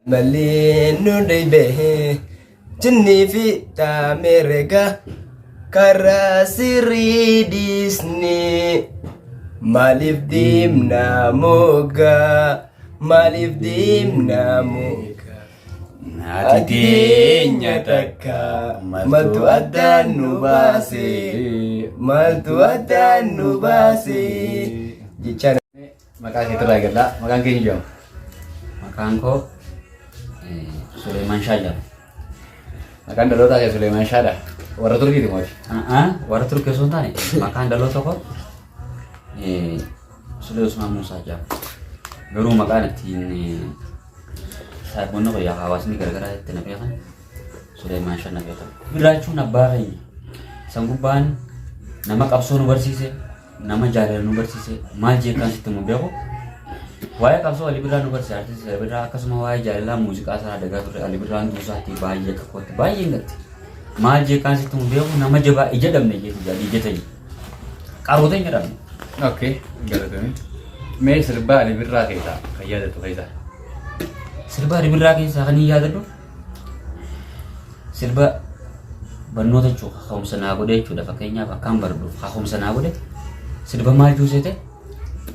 Malee nu dhibee jinnii fi taamerega karaa sirrii dhiisnee maaliif deemna moggaa maaliif deemna moggaa Ati teenya takka maaltu addaan nu baase maaltu addaan nu baase jechaan. Maqaa keetirraa eegallaa. Maqaan keenya jedhama. Maqaan koo Suleeman Shaa jedhama. Maqaan dhalootaa kee Suleeman Shaadha. Warra Turkiiti mooti. Warra Turkii osoo hin taane maqaan dhaloota koo Sulee Usmaan Muusaa jedhama. Garuu maqaan ittiin saahiboonni koo yaa hawaasni garagaraa itti na beekan Suleeman Shaa na beekan. Birraachuun abbaa keenya. San gubbaan nama qabsoo nu barsiise, nama jaalala nu barsiise, maal jeekaan sitti hin beeku. Waa'ee qabsoo Ali Birraa nu barsiise artisti Ali Birraa akkasuma waa'ee jaalalaa muuziqaa isaa dagaa turre Ali Birraan duusaatti baay'ee akka kootti baay'ee hin gatte. Maal jeekaan sitti hin beeku nama jabaa ija dhabne jeeti jaal ija ta'e. Qaroota hin jedhamne. Okay, galatoomi. Mee sirba Ali Birraa keessaa kan yaadattu keessaa. Sirba Ali Birraa keessaa kan hin yaadadhu sirba barnoota jechuudha kaka'umsa naa godhe jechuudha fakkeenyaaf akkaan baradhuuf kaka'umsa naa godhe sirba maal juuseete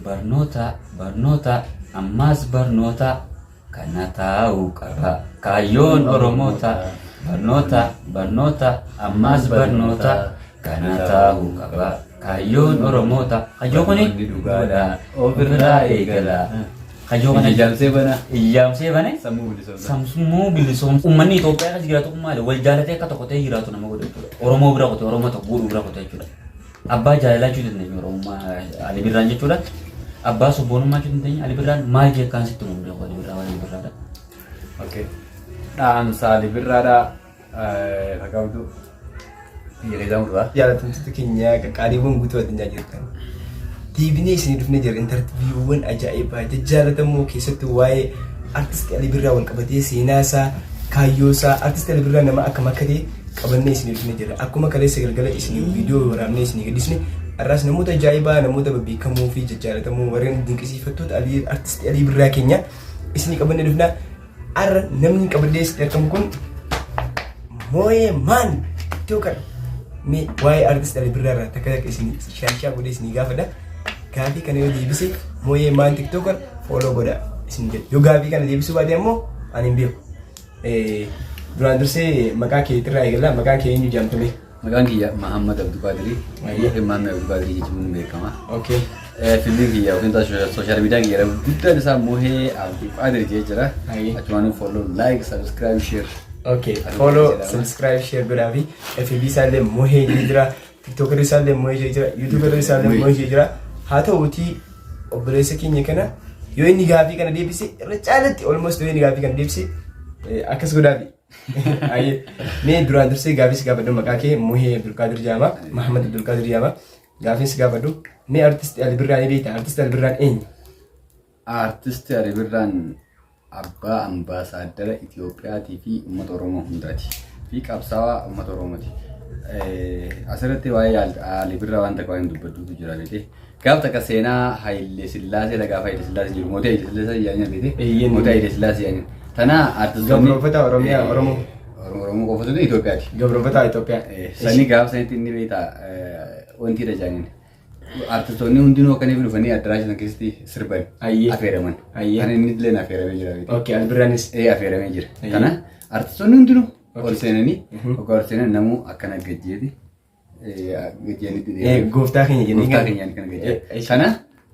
barnoota barnoota ammaas barnoota kana taa'uu qaba kaayyoon oromoota barnoota barnoota ammaas barnoota kana taa'uu qaba kaayyoon oromoota kayyoo kuni Barnoonni dhugaadha. ofirraa eegala kayyoo kana Ijjaamsee bana. ijjaamsee bane Sammuu bilisoomsa. Sammuu bilisoomsa. Uummanni Itoophiyaa keessa jiraatu kun maali? Wal jaalatee akka tokko ta'ee jiraatu nama godha jechuudha. Oromoo bira qote, Oromoo tokko godhuu bira qote jechuudha. Abbaa jaalalaa jechuu dandeenya Oromummaa Ali Birraan jechuudha. Abbaa sobboonummaa jechuu dandeenya Ali Birraan maal jeekkaan sitti himu beeku Ali Birraa waan Ali Birraadha. Okay. Dhaamsa Ali Birraadhaa ka qabdu biyya keessaa murraa. Jaalatamtoota keenya qaqqaaliiwwan guutuu addunyaa jirtan. Deebinee isinii dhufnee jira intarviiwwan ajaa'ibaa jajjaalatamoo keessattuu waa'ee artisti Alii Birraa wal qabatee seenaa isaa kaayyoo isaa artisti Alii Birraa nama akkam akka ta'e qabannee isinii dhufnee jira. Akkuma kaleessa galgala isinii viidiyoo waraabnee isinii gadhiisne har'aas namoota ajaa'ibaa namoota babbeekamoo fi jajjaalatamoo warreen dinqisiifattoota Alii artisti Alii Birraa keenya isinii qabannee dhufna. Har'a namni qabadhee isitti argamu kun Mooyee Maan Tiktooker. Mee waa'ee artist Ali Birraa irraa takka takka isin shaashaa godhee isinii gaafadha. Gaafii kana yoo deebise Mooyee Maan Tiktooker follow godha isin jedha. Yoo gaafii kana deebisuu baate ammoo ani hin beeku. Duraan dursee maqaa keetirraa eegalla. Maqaan kee eenyu jedhamtame? Maqaan kiyya Mahammad Abdulqaadirii. Ayyee. Yookiin Mahammad Abdulqaadirii jechuun beekama. Okay. Filmiin kiyya yookiin sooshaal miidiyaan kiyya guddaan isaa Mohee Abdulqaadir jee jira. Ayyee. Achumaan follow, like, subscribe, share. Okay, follow, subscribe, share godhaa fi FB isaallee Mohee jee jira, TikTok isaallee Mohee jee jira, YouTube isaallee Mohee jee jira. Haa ta'uutii obboleessa keenya kana yoo inni gaafii kana deebise irra caalatti almost yoo inni gaafii kana deebise akkas godhaafi. Ayyee. Mee duraan dursee gaafii si gaafadhu maqaa kee Muhee Abdulqaadir jedhama. Mahammad Abdulqaadir jedhama. Gaafii si gaafadhu. Mee artisti Ali Birraa ni beektaa? Artisti Ali Birraan eenyu? Artisti Ali Birraan abbaa ambaasaaddara Itiyoophiyaatii fi uummata Oromoo hundaati. Fi qabsaa'aa uummata Oromooti. Asirratti waa'ee Ali Birraa waan takka waan dubbadduutu jira beekte. Gaaf takka seenaa Haayile Sillaasee gaafa Haayile Sillaasee jiru mootii Haayile Sillaasee yaa'in beekte. Eeyyeen. Mootii Haayile Sillaasee yaa'in. Tana artistoonni. Gabroonfataa Oromiyaa, Oromoo. Oromoo qofa osoo hin ta'in Itoophiyaati. Gabroonfataa Itoophiyaa. Sanii gaafa sanitti inni beektaa wanti irra jaaniin. Artistoonni hundinuu akkaniif dhufanii addaraasha sana keessatti sirban. Ayyee. Affeeraman. Ayyee. Kan inni illee affeeramee jira beekte. Okay, Ali Birraanis. Affeeramee jira. Ayyee. Kana artistoonni hundinuu Okay. ol seenanii hoggaa ol seenan namuu akkana gajjeeti. Gajjeenitti deeman. Gooftaa keenya jennee Gooftaa keenya kana gajjee. Kana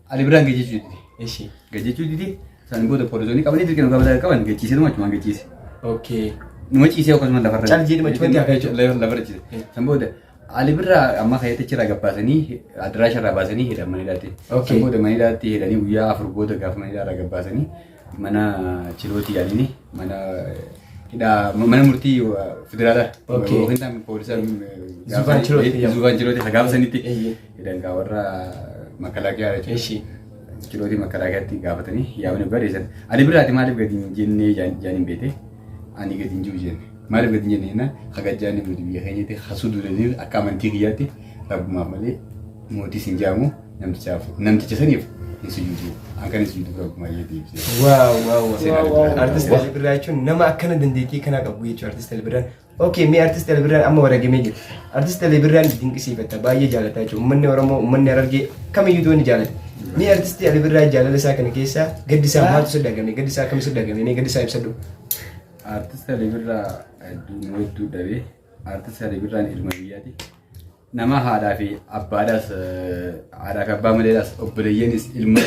Ali Birraan gajjechuu dide. Ishi. Gajjechuu dide. San booda poolisoonni qabanii dirqama gaafa qaban gajjiiseetuma achumaan gajjiise. Okay. Numa ciisee akkasuma lafarra. Cal jedhuma achumatti hafe jechuudha. Lafarra ciise. San booda Ali Birraa amma kayyatti irraa gabbaasanii adiraasha irraa baasanii hidhan mana hidhaatti. Okay. San booda mana hidhaatti hidhanii guyyaa 4 booda gaafa mana hidhaa irraa gabbaasanii mana chilootii yaadini mana hidhaa mana murtii federaalaa. Okay. Yookiin kan poolisa Zufaan chilootii jedhamu. Zufaan chilootii gaafa sanitti Eeyyee. hidhan gaa warra makalaakiyaa jechuudha. Ishi. Chilootii makalaakiyaatti gaafatanii yaamni barreessan. Ali Birraati maaliif gadi hin jennee jaaniin beete ani gadi hin jiru jenne. Maaliif gadi hin jenne jennaan hagajjaanii nuti biyya keenyatti hasuu duudanii akka amantii kiyyaatti rabbumaaf malee mootii sin jaamu namtichaaf namticha saniif Hin sujuudu. An kan hin sujuudu rabbumaa jee deebisee. Wow wow wow. Seenaa Ali Birraa. Artist Ali Birraa jechuun nama akkana dandeettii kanaa qabu jechuudha Artist Ali Birraan. Okay, mee Artist Ali Birraan amma wareegamee jira. Artist Ali Birraan dinqisiifata baay'ee jaalata jechuudha. Uummanni Oromoo, uummanni Harargee kamiyyuu ni jaalata. Mee Artist Ali Birraa jaalala isaa kana keessaa gaddi isaa maaltu isa dhagame? Gaddi isaa akkam isa dhagame? Mee gaddi isaa ibsadhu. Artist Ali Birraa hedduu nu hedduu dhabee. Artist Ali Birraan ilma biyyaati. Nama haadhaa fi abbaadhaas haadhaa fi abbaa maleedhaas obboleeyyanis ilma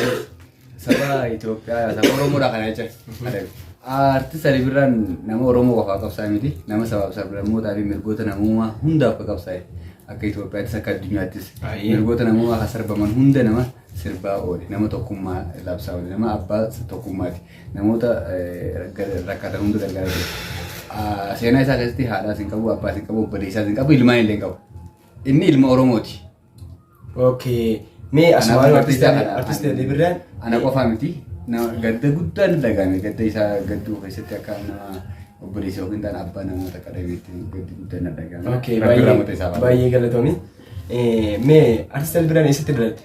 saba Itoophiyaa saba Oromoodha kana jecha. Artist Ali Birraan nama Oromoo qofaa qabsaa'e miti nama sabaaf sablammootaa fi mirgoota namummaa hundaaf kan qabsaa'e akka Itoophiyaattis akka addunyaattis mirgoota namummaa kan sarbaman hunda nama sirbaa oole nama tokkummaa labsaa oole nama abbaa tokkummaati namoota rakkatan hunda gargaaraa ture. Seenaa isaa keessatti haadhaas hin qabu, abbaas hin qabu, obboleessaas hin qabu, ilmaan illee hin qabu. Inni ilma Oromooti. Okay. Mee asumaan artist artist Ali Birraan Ana qofaa miti. Gadda guddaan dhagahame gadda isaa gadduu keessatti akka nama obboleessa yookiin ta'an abbaa namoota qadabeetti gaddi guddaan na dhagahame. Okay, Rabbi baay'ee rahmata isaa baay'ee. baay'ee galatoomi. Mee artist Ali Birraan eessatti dhalatte?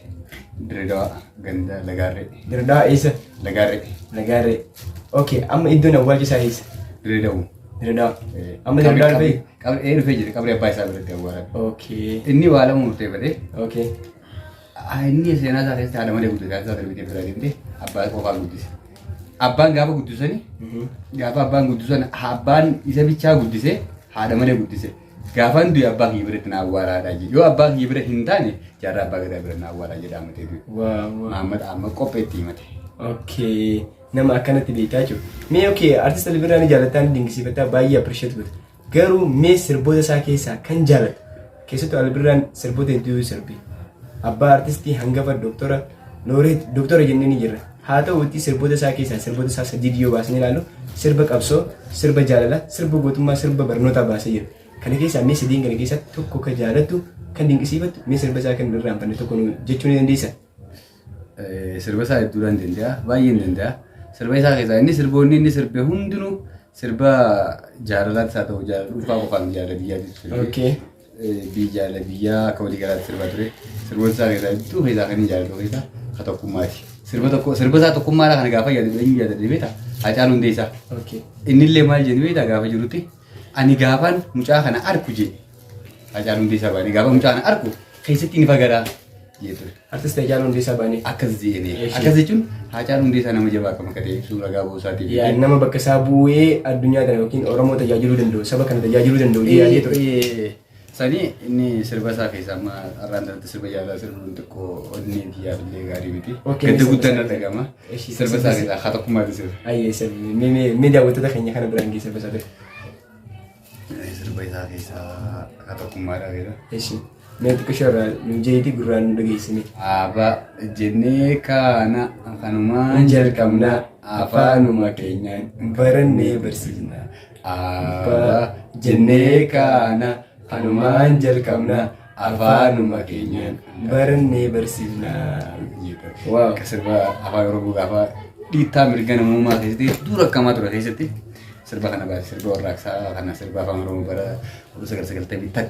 Dirreedawaa ganda Lagaarree. Dirreedawaa eessa? Lagaarree. Lagaarree. Okay, amma iddoon awwaalcha isaa eessa? Dirreedawuu. Dirreedawaa. Amma Dirreedawaa dhufee? Qabri ee dhufee jira qabri abbaa isaa biratti awwaalame. Okay. Inni waa lama murteeffate. Okay. Inni seenaa isaa keessatti haadha malee guddate haadha isaa darbitee biraa deemte abbaa qofaa guddise. Abbaan gaafa guddisani gaafa abbaan guddisan abbaan isa bichaa guddise haadha malee guddise. Gaafaan du'e abbaa kiyya biratti na awwaalaadha jedhe. Yoo abbaa kiyya bira hin taane jaarraa abbaa gadaa bira na awwaalaa jedha amatee du'e. Wow. Mahammad Ahmad qopheetti himate. Okay. Nama akkanatti beektaa jechuudha. Mee okay, artist Ali Birraa ni jaalattaa ni dinqisiifattaa baay'ee appreciate godha. Garuu mee sirboota isaa keessaa kan jaalatu keessattuu Ali Birraan sirboota hedduu sirbe. Abbaa artistii hangafa doktora looreet doktora jennee ni jirra. Haa ta'uutii sirboota isaa keessaa sirboota isaa sadii yoo baasnee ilaallu sirba qabsoo, sirba jaalala, sirba gootummaa, sirba barnootaa baasee jira. Kana keessaa mee sadiin kana keessaa tokko kan jaalattu kan dinqisiifattu mee sirba isaa kan hin irraanfanne tokko nu jechuu ni dandeessaa? Sirba isaa hedduudhaan danda'a baay'een danda'a. Sirba isaa keessaa inni sirboonni inni sirbe hundinuu sirba jaalalaattis haa ta'u jaalala dhuunfaa qofaan jaalala biyyaatis sirbe. Okay. Biyya jaalala biyyaa akka walii galaatti sirbaa ture. Sirboota isaa keessaa hedduu keessaa kan inni jaalatu keessaa ka tokkummaati. Sirba tokko sirba isaa tokkummaadhaa kana gaafa yaadatu eenyu yaadate beektaa? Haacaaluu Hundeessaa. Okay. Innillee maal jedhu beektaa gaafa jirutti ani gaafaan mucaa kana arku jee. Haacaaluu Hundeessaa baanee gaafa mucaa kana arku keessatti ni fagaraa jee ture. Artist Haacaaluu Hundeessaa baanee. Akkas jedhee. Eshi. Akkas jechuun Haacaaluu Hundeessaa nama jabaa akkam akka ta'e ibsuu ragaa ba'uu isaatiif. Yaa nama bakka isaa bu'ee addunyaa kana yookiin Oromoo tajaajiluu danda'u saba kana tajaajiluu danda'u jedhee yaadee ture. Sanii inni sirba isaa keessaa amma har'aan irratti sirba jaalalaa sirbuun xiqqoo onnee biyyaaf illee gaarii miti. Okay, Gadda sirba guddaan isaa na dhagama. Eshi, Sirba isaa keessaa haa tokkummaati sirba. Ayyee sirbi mee mee mee daawwattoota keenya kana biraan geessa sirba isaa ture. Sirba isaa keessaa haa tokkummaadha keessa. Eshi mee xiqqoo irraa nu jeetii gurraan nu dhageessine. Aba jennee kaana kanumaan Jalqabna jalqabna afaanuma keenyaan barannee barsiisna. Aba jennee kaana kanumaan jalqabna afaanuma keenyaan barannee barsiisna. Wow. Akka sirba afaan Oromoo gaafa dhiittaa mirga namummaa keessatti hedduu rakkamaa ture keessatti sirba kana baase sirba warraaqsaa kana sirba afaan Oromoo bara 1991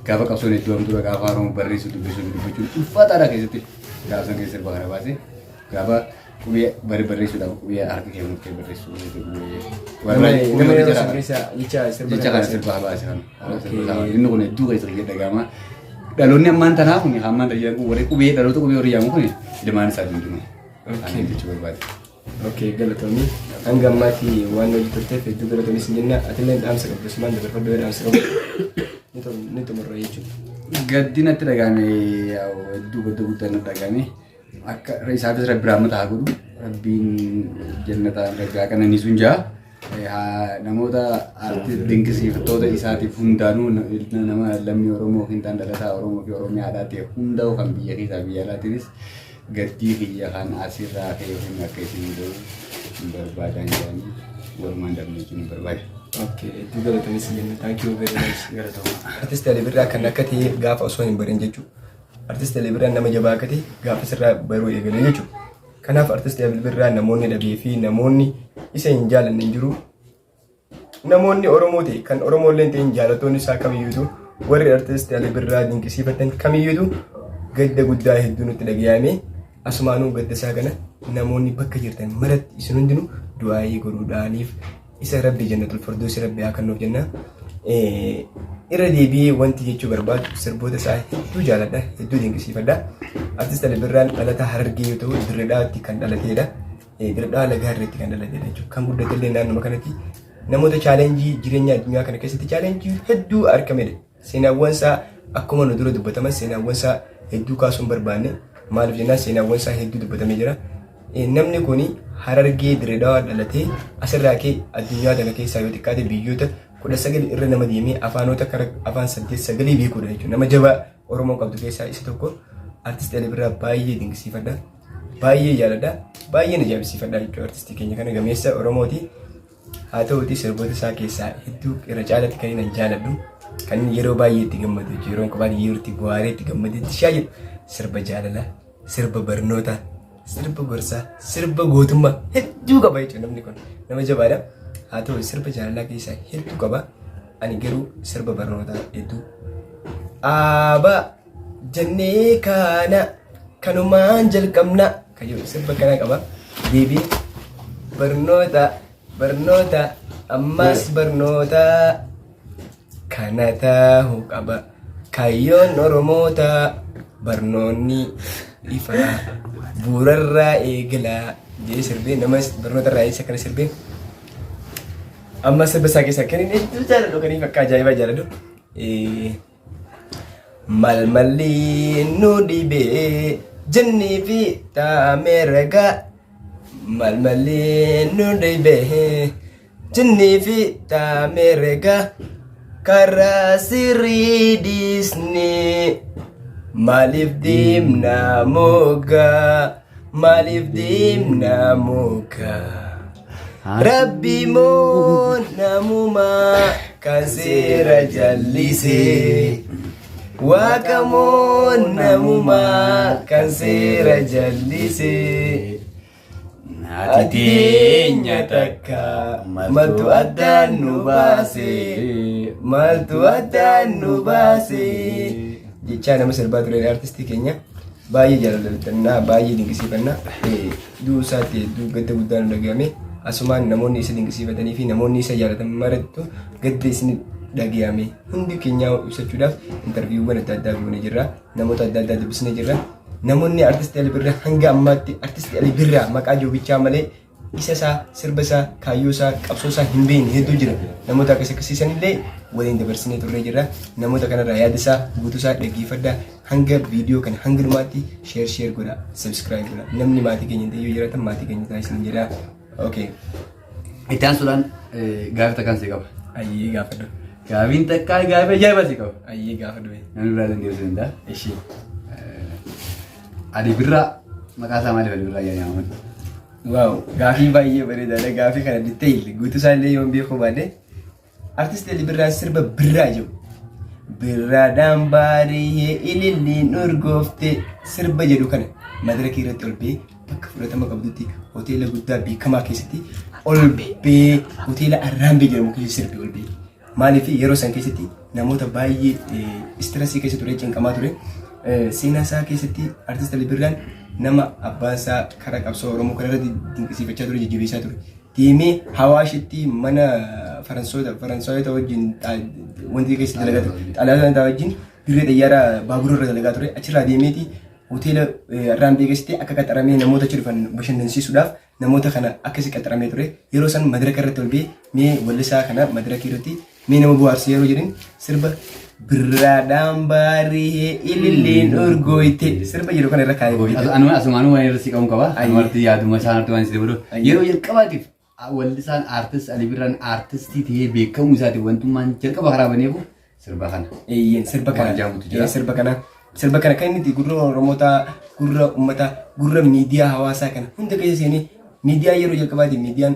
gaafa qabsoon hedduu hamtuudha gaafa afaan Oromoo barreessuu dubbisuu fi dubbachuun ulfaataadha keessatti gaafa san keessa sirba kana baase gaafa qubee bari barreessuudhaaf qubee harka kee murtee barreessuu Nama qubee nama warra yeroo jalaa san keessa jecha sirba jecha kana kana baase. sirba baase kana. Okay. Inni kun hedduu keessa kiyya dhagahama. Dhaloonni ammaan tanaa kun hammaan tajaajilan kun warri qubee dhaloota qubee warri yaamu kun ilmaan isaa hundinuu. Okay. Ani jechuu barbaade. Okay, galatoomii. Hanga ammaatti waan hojii turteef hedduu galatoomii sin jenna. Atillee dhaamsa qabdu sumaan dabarfadhu yoo dhaamsa qabdu. Ni xumurra jechuudha. Gaddi natti dhagahame hedduu gadda guddaa natti dhagahame. Akka isaafis rabbi rahmata haa godhu. Rabbiin jannataan rabbi haa qananiisuun jaa. Namoota artiist dinqisiifattoota isaatiif hundaanuu nama lammii Oromoo yookiin ta'an dhalataa Oromoo fi Oromiyaadhaa ta'e hundaa'u kan biyya keessaa biyya alaatiinis gaddii kiyya kan asirraa ka'e yookiin akka isin ga'u hin barbaadan jedhanii walumaan dhabne jechuun hin barbaada. Okay, hedduu galatoomii sin jenna. Thank you very much. Galatooma. Artist Ali Birraa kan akka ta'e gaafa osoo hin barin jechuudha. Artist Ali Birraan nama jabaa akka ta'e gaafa sirraa baruu eegalee jechuudha. Kanaaf Artist Ali Birraa namoonni dhabee fi namoonni isa hin jaalanne hin jiru. Namoonni Oromoo ta'e kan Oromoo illee ta'in jaalattoonni isaa kamiyyuutu warri Artist Ali Birraa dinqisiifatan kamiyyuutu gadda guddaa hedduu nutti dhagayame. Asumaanuu gadda isaa kana namoonni bakka jirtan maratti isin hundinuu du'aayii godhuudhaaniif isa Rabbi jannatul firdoosi Rabbi haa kennuuf jenna. Irra deebi'ee wanti jechuu barbaadu sirboota isaa hedduu jaaladha, hedduu dinqisiifadha. Artist Ali Birraan dhalataa Harargee yoo ta'u Dirree Dhawaatti kan dhalateedha. Dirree Dhawaa Lagaa Harreetti kan dhalateedha jechuudha. Kan guddatellee naannuma kanatti namoota challenge jireenya addunyaa kana keessatti challenge hedduu argamedha. Seenaawwan isaa akkuma nu dura dubbataman seenaawwan isaa hedduu kaasuu hin barbaanne. Maaliif jennaan seenaawwan isaa hedduu dubbatamee jira. Namni kun Harargee Dirree Dhawaa dhalatee asirraa ka'ee addunyaa kana keessaa yoo xiqqaate biyyoota 19 irra nama deemee afaanota kara afaan 8 9 beekuudha jechuudha. Nama jabaa Oromoon qabdu keessaa isa tokko. Artist Ali Birraa baay'ee dinqisiifadha. Baay'ee jaaladha. Baay'een ajaa'ibsiifadha jechuudha artistii keenya kana gameessa Oromooti. Haa ta'uutii sirboota isaa keessaa hedduu irra caalatti kan inni jaaladhu kan inni yeroo baay'ee itti gammadu jechuudha. Yeroo kophaan yeroo itti bohaaree itti gammadee itti shaa jedhu sirba jaalalaa, sirba barnootaa, sirba gorsaa, sirba gootummaa hedduu qaba jechuudha namni kun. Nama jabaadha. Haa ta'u sirba jaalalaa keessaa hedduu qaba. Ani garuu sirba barnootaa hedduu. Aabaa jennee kaana kanumaan jalqabna kan jedhu sirba kana qaba. Deebii barnoota barnoota ammas barnoota kana ta'uu qaba. Kaayyoon Oromoota barnoonni ifa bu'uurarraa eegala jedhee sirbee nama barnoota irraa isa kana sirbee amma sirba isaa keessaa kan inni hedduu jaaladhu kan inni akka ajaa'ibaa jaaladhu. Malmalli nu dhibee jennii fi taamee ragaa. Malmalli nu dhibee jennii fi taamee ragaa. Karaa sirrii dhiisnee maaliif deemna moggaa? Maaliif deemna moggaa? Rabbi moo namumaa kan seera jallisee? Waaqa moo namumaa kan seera jallisee? Ati teenya takka maltu addaan nu baase? Maltu addaan nu baase? Jechaa nama sirbaa ture artistii keenya baay'ee jaalatannaa, baay'ee dinqisiifannaa. Du'uu isaatti hedduu gadda guddaan nu dhagahame. Asumaan namoonni isa dinqisiifatanii fi namoonni isa jaalatan marattu gadda isin dhagahame hundi keenyaa ibsachuudhaaf interviiwwan adda addaa goonee jirra. Namoota adda addaa dubbisnee jirra. Namoonni artistii Ali Birraa hanga ammaatti artistii Ali Birraa maqaa joobichaa malee isa isaa, sirba isaa, kaayyoo isaa, qabsoo isaa hin beekne hedduu jira. Namoota akkas akkasiisan illee waliin dabarsinee turree jirra. Namoota kanarraa yaada isaa guutuu isaa dhaggeeffadhaa. Hanga viidiyoo kana hanga dhumaatti share share godha, subscribe godha. Namni maatii keenya hin ta'in yoo jiraatan maatii keenya ta'a isin jedha. Okay. Itti aansuudhaan gaafii takkaan si qaba. Ayyee gaafadhu. Gaafiin takkaa gaafii ajaa'ibaa si qaba. Ayyee gaafadhu. Namni biraa dandeessuu danda'a. Ishii. Ali Birraa maqaa isaa maaliif Ali Birraa jedhanii waamamu? Wow, gaafii baay'ee bareedaadha. Gaafii kana detail guutuu isaa illee yoon beekuu baadhe. Artist Ali Birraa sirba Birraa jedhu. Birraadhaan baari'ee ililliin urgoofte sirba jedhu kana madarakii irratti ol ba'ee bakka fudhatama qabdutti hoteela guddaa beekamaa keessatti ol ba'ee hoteela Arraambee jedhamu keessa sirbe ol ba'ee. Maaliif yeroo san keessatti namoota baay'ee stress keessa ture, cinqamaa ture. Seenaa isaa keessatti artist Ali Birraan nama abbaan isaa karaa qabsoo Oromoo kanarratti dinqisiifachaa ture, jajjabeessaa ture. Deemee Hawaashitti mana Faransoota Faransaayota wajjin wanti keessa dalagaa ture. Xaaliyaanota wajjin dirree xayyaara baabura irra dalagaa ture. Achirraa deemeeti hoteela Arraambee keessatti akka qaxaramee namoota achi dhufan bashannansiisuudhaaf namoota kana akkasi qaxaramee ture. Yeroo san madaraka irratti ol ba'ee mee wallisaa kana madaraka irratti mee nama bohaarsi yeroo jedhin sirba birraadhaan baarihee ililliin urgooyte sirba jedhu kana irra kaa'ee. Anuma asumaanuu waan irra si qabu qaba. Ayyee. Anumarti yaaduma isaan arti waan si dabalu. Ayyee. Yeroo jalqabaatiif wallisaan aartist Ali Birraan aartistii ta'ee beekamuu isaatiif wantummaan jalqaba karaa baneefu sirba kana. Eeyyeen sirba kana Waan jaamutu jira. Ee, sirba kana sirba kana kan inni itti gurra Oromootaa, gurra uummataa, gurra miidiyaa hawaasaa kana hunda keessa seenee miidiyaa yeroo jalqabaati miidiyaan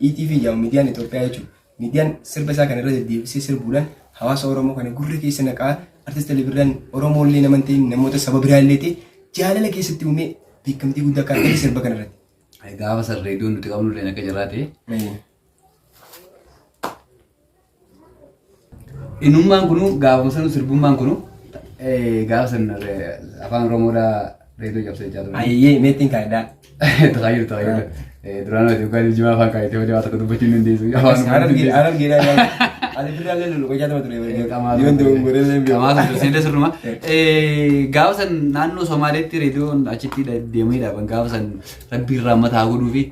ETV jedhamu miidiyaan Itoophiyaa jechuudha. Miidiyaan sirba isaa kana irra deddeebisee sirbuudhaan hawaasa Oromoo kana gurra keessa naqaa artist Ali Birraan Oromoo illee nama hin ta'in namoota saba biraa illee ta'e jaalala keessatti uumee beekamtii guddaa kan argate sirba kana irratti. Gaafa san reediyoon nuti qabnu illee akka jirraa ta'e. Innummaan kunu gaafuma sanu sirbummaan kunu gaafa san afaan Oromoodhaa Reediyoo cabsee jechaa ture. Ayyee meetiin kaayidhaa. Tajaajila tajaajila. Duraan hojii dhugaatii jimaa afaan kaayitee hojii waa tokko dubbachuu hin dandeessu. Afaan Harargee harargeedhaa. Ali Birraallee lolqochaa ture. Yoon dogongorellee hin beeku. Qamaa sun dursee sirruma. Gaafa san naannoo Somaaleetti reediyoon achitti deemanii dhaaban gaafa san rabbi irraa mataa godhuu fi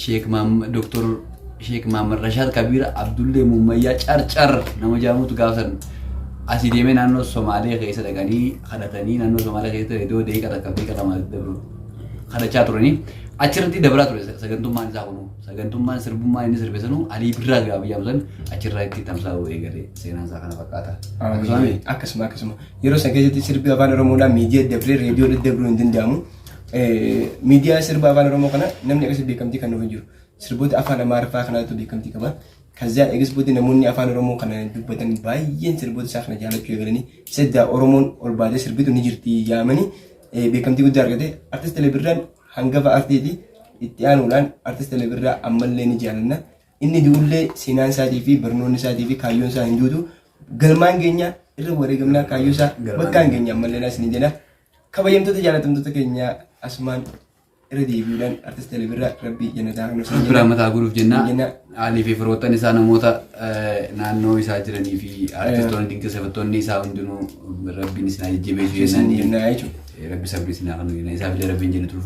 Sheek Doktor Sheek Mahammad Rashaad Kabiir Abdullee Muummayyaa Carcar nama jedhamutu gaafa san asii deemee naannoo Somaalee keessa dhaqanii kadhatanii naannoo Somaalee keessa reediyoo daqiiqa takka daqiiqa lama dabru kadhachaa turanii achirratti dabraa ture sagantummaan isaa kunuu sagantummaan sirbummaan inni sirbe sanuu Alii Birraa gaafa jedhamu san achirraa itti tamsaa'uu eegale seenaan isaa kana fakkaata. Akkasuma Akkasuma akkasuma. Yeroo san keessatti sirbi afaan Oromoodhaan miidiyaa dabree reediyoo dabruu hin danda'amu. Miidiyaa sirba afaan Oromoo kana namni akkasii beekamtii kan nuuf hin jiru. Sirboota afaan Amaariffaa kanaatu beekamtii qaba. Kazaa eegas booda namoonni afaan Oromoo kana dubbatan baay'een sirboota isaa kana jaalachuu eegalanii saddaa Oromoon ol baatee sirbitu ni jirti yaamanii beekamtii guddaa argate. Artist Alii Birraan hangafa artiiti. Itti aanuudhaan Artist Alii Birraa ammallee ni jaalanna. Inni du'ullee seenaan isaatii fi barnoonni isaatii fi kaayyoon isaa hin duutu. Galmaan keenya irra wareegamnaa kaayyoo isaa bakkaan keenya ammallee isin jedha. Kabajamtoota jaalatamtoota keenya asumaan irra deebi'uudhaan Artist Alii Birraa Rabbii jannataa kan ibsan Rabbi rahmataa godhuuf jenna. Jenna. Haalii fi firoottan isaa namoota naannoo isaa jiranii fi artistoonni dinqisiifattoonni isaa hundinuu Rabbiin isin haa jajjabeessu jennaan. Jennaa jechuudha. Rabbi sabri isin haa kennu jenna. Isaaf illee Rabbiin jennatu.